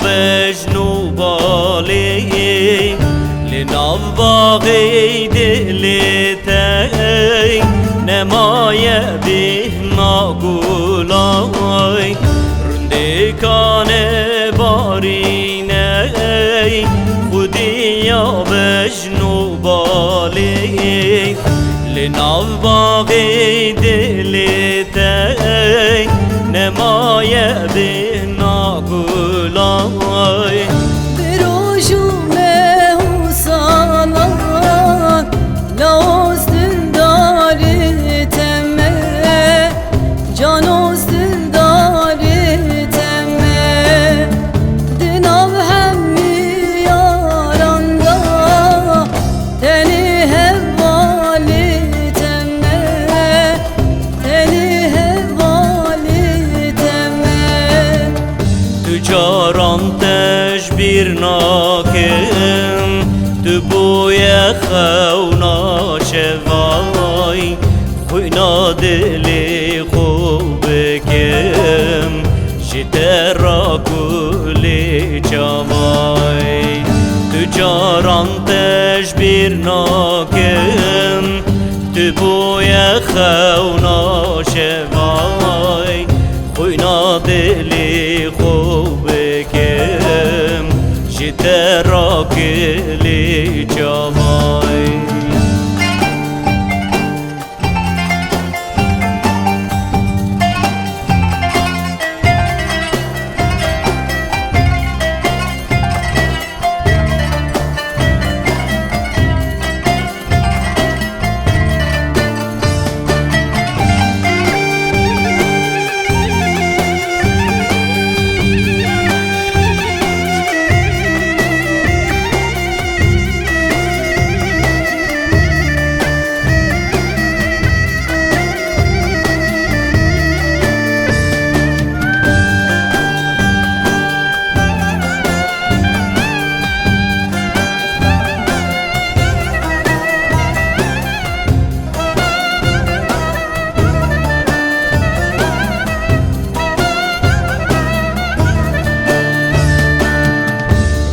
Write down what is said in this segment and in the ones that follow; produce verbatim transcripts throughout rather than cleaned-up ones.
Bejn û balê li nav baxê dilê te nemaye bêhna gulay. Rindê kane barîne xwedî ya bejn û balê li nav baxê dilê te nemaye bêhna gulay. Bi roj û meh û salan, Laos dildarê te me, Canos dildarê te me. Di nav hemî yaran de, tenê hevalê te me, tenê hevalê te me. Tu caran te ji bîr nakim, tu bûye xewna şevay, xwîna dilê xwe bikim, ji te ra kulê çavay. Tu caran te ji bîr nakim, tu bûye xewna şevay, xwîna dilê xwe bikim, ji te ra kulê çavay.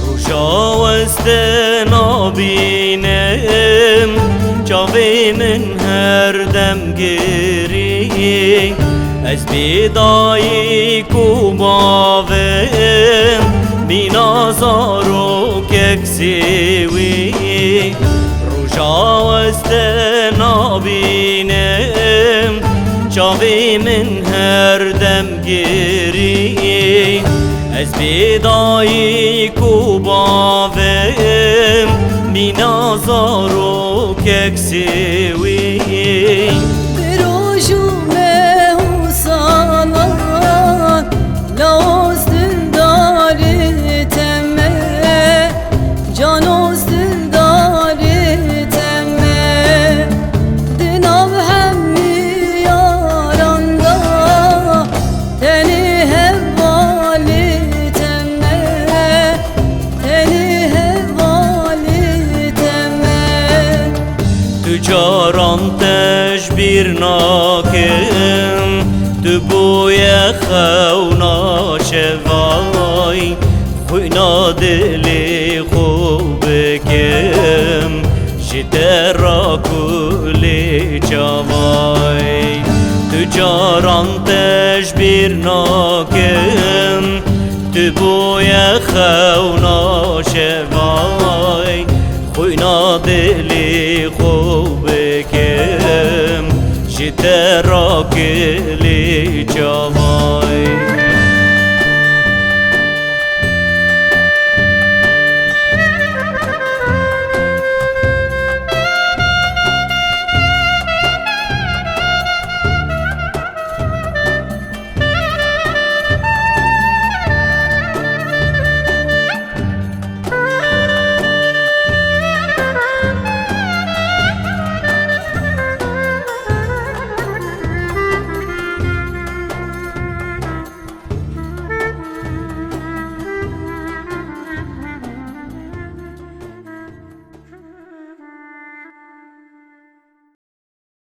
Roja weste nabînim, çavê min her dem girî. Ez bê dayik û bavim, mîna zarokek sêwî. Roja weste nabînim, çavê min her dem girî. Ez bê dayik û bavim, mîna zarokek sêwî. Bi roj û meh û salan, Laos dildarê te me, Canos dildarê te me. Di nav hemî yaran de, tenê hevalê te me, tenê hevalê te me. Tu caran te ji bîr nakim, tu bûye xewna şevay, xwîna dilê xwe bikim, ji te ra kulê çavay. Tu caran te ji bîr nakim, tu bûye xewna şevay, xwîna dilê xwe bikim, ji te ra kulê çavay.